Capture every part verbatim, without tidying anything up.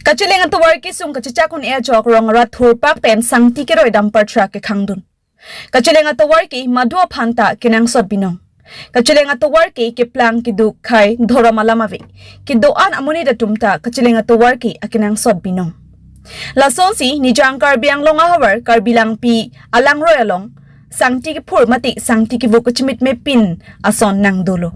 Kacheleng atovar kesung kachechak un-e ajok rong arat thurpak pen sangti keroi dumper truck kekhangdun. Kacheleng atovar ke madu aphan ta kenangsot binong. Kacheleng atovar ke keplang keduk khai dhorom alam ave. Kedo-an amonit atum ta kacheleng atovar ke akenangsot binong. Lasonsi Nijang Karbi Anglong ahavar Karbi Langpi alangroi along sangti kephur mate sangti kevo kachimit mepin ason nangdolo.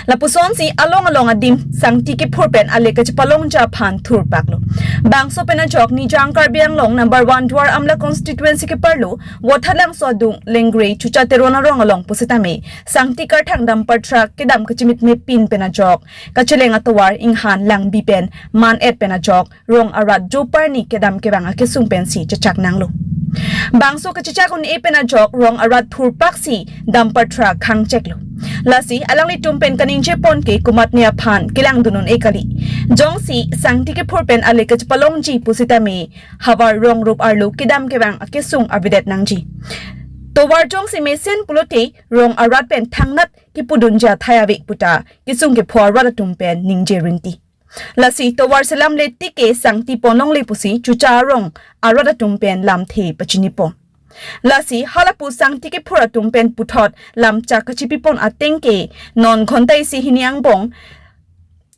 Lapusonsi along along adim sangti kephur pen ale kachepalongji aphan thurpaklo. Bangso pen ajok Nijang Karbi Anglong number one Duar Amla constituency keparlo Vothatlangso adung Lengre Chucha Teron arong along pusitame sangti karthang dumper truck kedam kachimit mepin pen ajok kacheleng atovar inghan langbi pen man-et pen ajok rong arat joparni kedam kevang akesung pensi chechak nanglo. Bangso kachechak un-e pen ajok rong arat thurpaksi dumper truck khangcheklo. Lasi alanglitum pen kaningjepon ke komatne aphan kelangdun un-e kali. Jongsi sangti kephur pen ale kachepalongji pusitame havar rong rup arlo kedam kevang akesung avedet nangji. Tovar jongsi mesen pulote rong arat pen thangnat kepudunji athai ave puta kesung kepho arat atum pen ningje rinti. Lasi tovar selamle tik ke sangti ponlongle pusi Chucha arong arat atum pen lamthe pachinipon. Lasi halapu sangti kephur atum pen puthot lamchak kachipipon ateng ke non ghonta isi hini angbong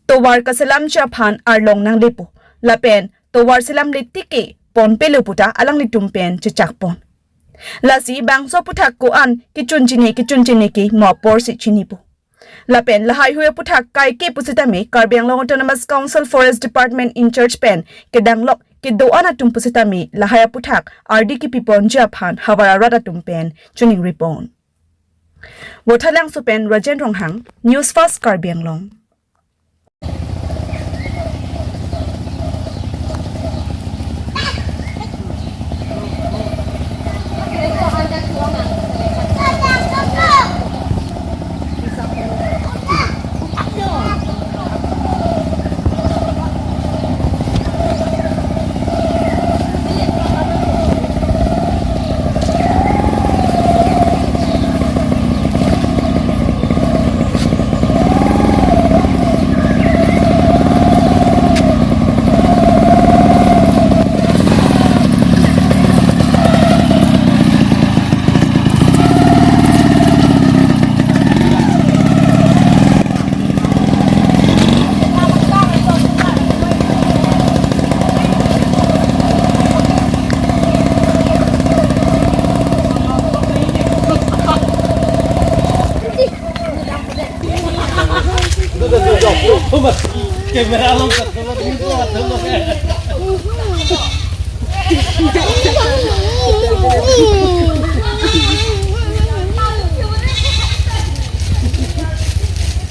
tovar kaselamji aphan arlong nanglepo. Lapen tovar selamle tik ke ponpelo puta alanglitum pen chechakpon. Lasi bangso aphuthak ko-an kechun chini kechun chini ke mo aporsi chinipo. Lapen lahai hui aphuthak kaike pusitame Karbi Anglong Autonomous Council Forest Department in charge pen kedanglok kedo-an atum pusitame lahai aphuthak ardi kepiponji aphan havar arat atum pen chiningripon. Vothatlangso pen Rajen Ronghang, News Fast Karbi Anglong.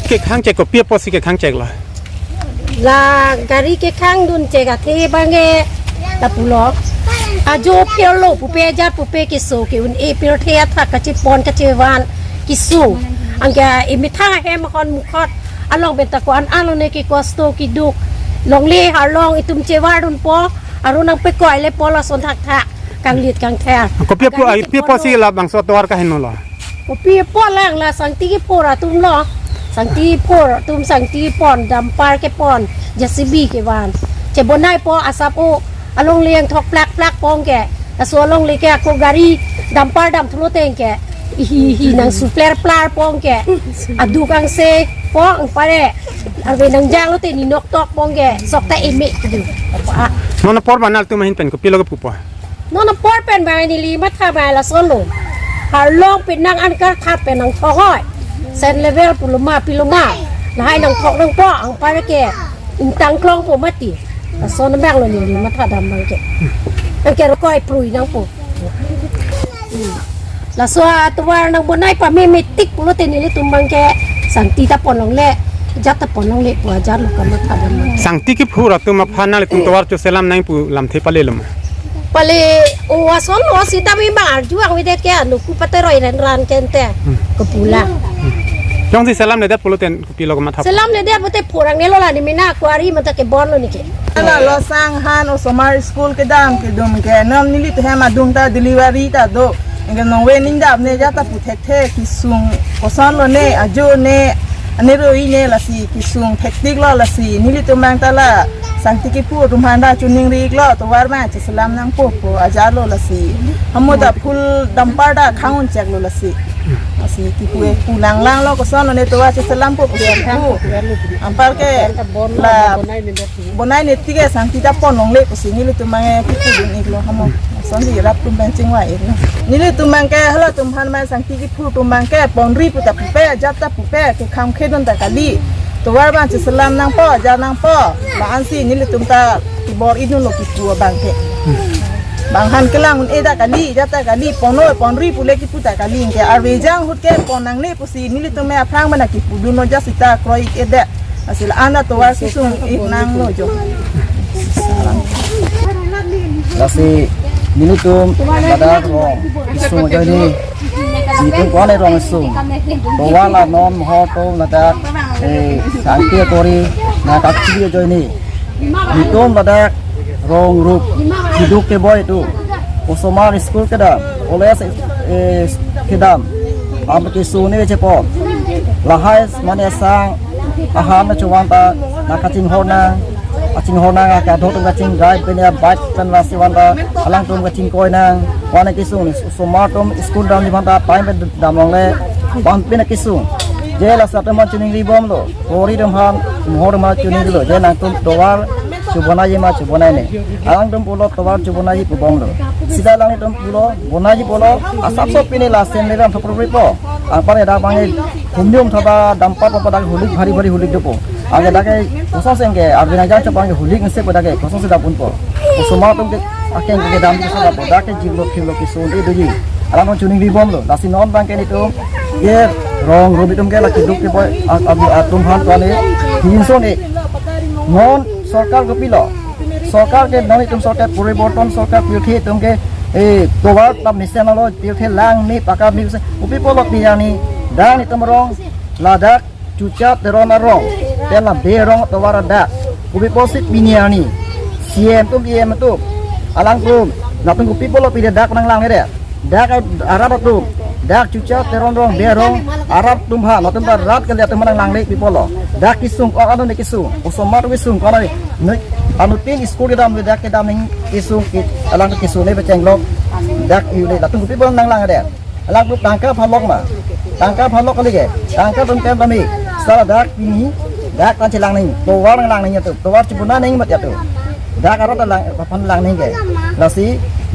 Kekhangchek kopi apotsi kekhangcheklo? La gari kekhangdunchek athe abangke lapulo. Ajo phirlo pupe ajat pupe keso ke-un-e pirthe athak kachepon kachevan keso. Anke emethang ahem ahon mukhot along pen ta ko-an alone ke kosto keduk longle arlong itum chevardunpo, arun nangpekoi lepo lason thakthak kanglit kangther. Kopi apo, gari ai, pi apotsi chepon lo. Labangso tovar kahenolo? Kopi apo lang la sangti kephur atumlo. Sangti kephur atum sangti pon, dumper kepon, J C B kevan. Chebonaipo asap o alongle angthok plak plak pon ke. Laso alongle ke ako gari dumper damthulo teng ke. Ihi ihi nang supler plar pon ke. Aduk angse pon pare. Arve nangjanglo te ninok tok pon ke. Sok ta eme. Ah. Non apor banal atum ahin pen kopilo kepupo? Non apor pen bang neli matha bang lasonlo. Arlong pen nang an karthap pen nangthok hoi. Sand level pulo ma pilo ma. Lahai nangthok nangpo anparke ingtang klongpo mati. Lason abanglo neli matha dam abangke. Anke rokoi prui nangpo. Hmm. Laso atovar nangbonai pame metik pulote nelitum abangke sangti ta ponlongle, ajat ta ponlongle pu ajatlo kamatha dam abangke. Sangti kephur atum aphan nanglitum tovar choselam nang pu lamthe palelo ma? Pale o asonlo sita mi bang arju ang avedet ke anu ku pateroi ren ran kente. Hmm. Kepulang. Jongsi selamledet pulote kopilo kamatha? Selamledet pulote phurang nelo la ni mena kuari mata kebonlo neke. Ala lo sang han osomar school kedam kedum ke non nelitum hem adung ta delivery ta do. Anke nongve ningdap ne ajat ta pu thekthe kesung kosonlo ne ajo ne Anero ine lasi kesung thektik lo lasi nelitum abang ta la sangti kipu atum aphan ta choningri iklo tovar abang cheselam nangpo pu ajat lo lasi. Hamo ta full dumper ta khang-un chek lo lasi. Lasi kipu e pu nanglang lo koson lo ne tovar cheselampo pu kipu. Anparke la bonai ne tik ke sangti ta pon longle pusi nelitum abang ke kipu dun iklo hamo. Sonsi rap atum pen chingvai iklo. Nelitum abang ke halatum aphan mai sangti kipu atum abang ke ponri pu ta pupe, ajat ta pupe, kekhang khedun ta kali. Tovar abang cheselam nangpo, ajat nangpo. La-ansi nelitum ta kebor-idun lo kipu abang ke. Bang aphan kelang un-e ta kali, ajat ta kali, ponlo ponri pule kipu ta kali. Ke arve jang ahut ke pon nangne pusi nelitum me aphrang mana kipu dun lo ajat sita kroi ik-e det. Lasi la-an ta tovar kesung ik nanglo jo. Lasi nelitum ladak rong kesung ajoine, nelitum ko-an rong kesung. Tovar la non mohor atum ladak, eh, sangti akori nangkachiri ajoine. Nelitum ladak rong rup keduk keboi atum. Osomar school kedam, college, eh, kedam. Am kesung ne chepon. Lahai mane sang ahan na chuan ta nangkachinghon nang, kachinghon nang ke adho atum kachingvai pen ya bike pen lasi van ta alangtum kachingkoi nang. Van kesung ne osomar atum school damji aphan ta pai pen dam longle. Van pen kesung. Je lasi atum aphan choningri bomlo. Pori atum aphan, mohor atum aphan choningri lo. Je nangtum tovar chobonai ma chobonai ne. Alangtum pulo tovar chobonai pu bomlo. Sita alanglitum pulo bonai pulo. Asap sop pini lasen leram thopro po. Anpar dak abang humyum thaba dampat apa dak hulik bhari bhari hulik dopo. Anke dak ke kosonsi ke arve nang jang chopang ke hulik nse po dak ke kosonsi dak punpo. Osomar atum ke akeng kedam ke sada po dak ke jiblo phiblo kesung e doji. Alam choningri bomlo. Lasi non abang ke nelitum ke rong rup atum ke la keduk keboi a-, a-, atum aphan kali. Hinson e. Non sorkar kopilo. Sorkar ke non itum sorkar poriborton sorkar pirthe atum ke, eh, tovar ta mesen lo pirthe lang ni pakar ni se. Kopi pulo pini arni dak nelitum rong ladak Chucha Teron arong. Pen la Be rong tovar adak. Kopi pusi pini arni C M atum, E M atum, alangtum, latum kopi pulo pini dak nanglang ne de. Dak arat atum, dak Chucha Teron rong, Be rong arat atum aphan, latum ta rat kali atum nanglangle pi pulo. Dak kesung ko-an ne kesung, osomar kesung ko-an ne. Anuttin school kedam dak kedam ning kesung ke, alang kesung ne pachenglo. Dak iu de latum kopi pulo nanglang de. Alangtum tangka phalok ma. Tangka phalok kali ke. Tangka atum pen kami. Sala dak pini, dak ta chelang nang. Tovar nanglang nang atum. Tovar chobonai nang mat atum. Dak arat ta lang, aphan lang nang ke. Lasi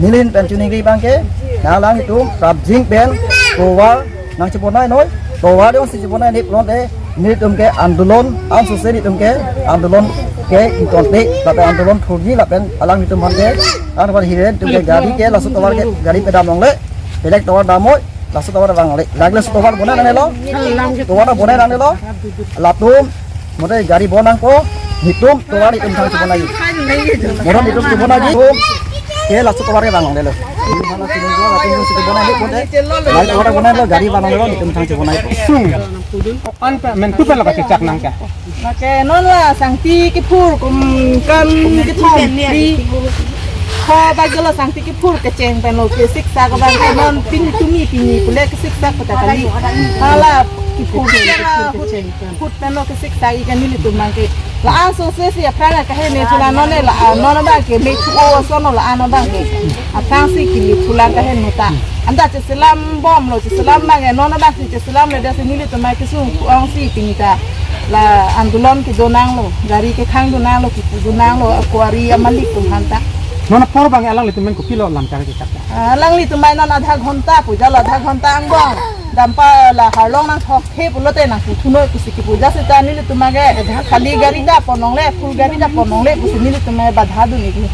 nelihin pen choningri abang ke, nanglitum prapjin pen tovar nangchobonai noi. Tovar dong si chobonai ne pulote nelitum ke andolon, ansose nelitum ke andolon ke ingtonte, lapen andolon thurji lapen alanglitum aphan ke, anpar hiren atum ke gari ke laso tovar ke gari pedam longle, belek tovar dam noi. Laso tovar vang le. Lake laso tovar bonai nangne lo. Tovar bonai nangne lo. Latum mode gari bon nangpo. Nelitum tovar nelitum thang chobonai. Mode nelitum chobonai. Ke laso tovar ke vang le lo. Latum chobonai le mode. Laso tovar bonai lo gari vang le lo nelitum thang chobonai. Sung. An pa men tu pa lo kachechak nang ke. Lake non la sangti kiphur kum kam kithom ri. Ho ba gelo sangti kiphur kecheng pen lo ke siksak abang ke non pini tumi pini pule ke siksak kota kali. Hala kiphur ke kiphur kecheng pen. Hut pen lo ke siksak ikan nelitum abang ke. La-an sose si aphrang ke he me thulang non ne la-an non abang ke me thu o son lo la-an abang ke. Aphrang si kili thulang ke he nota. Anta cheselam bomlo cheselam abang ke non abang si cheselam le dasi nelitum abang kesung ong si pini ta la andolon kedo nanglo, gari kekhang do nanglo, kipu do nanglo, akwari amalik atum aphan ta. Non apor abang alanglitum men kopilo lam char kechak ta. Alanglitum abang non adha ghonta pu jalo adha ghonta angbong. Dampa la harlong nangthok the pulote nangpu thu noi pusi kipu jasi ta nelitum abang ke khali gari ta pon longle, full gari ta pon longle pusi nelitum abang badha dun iklo.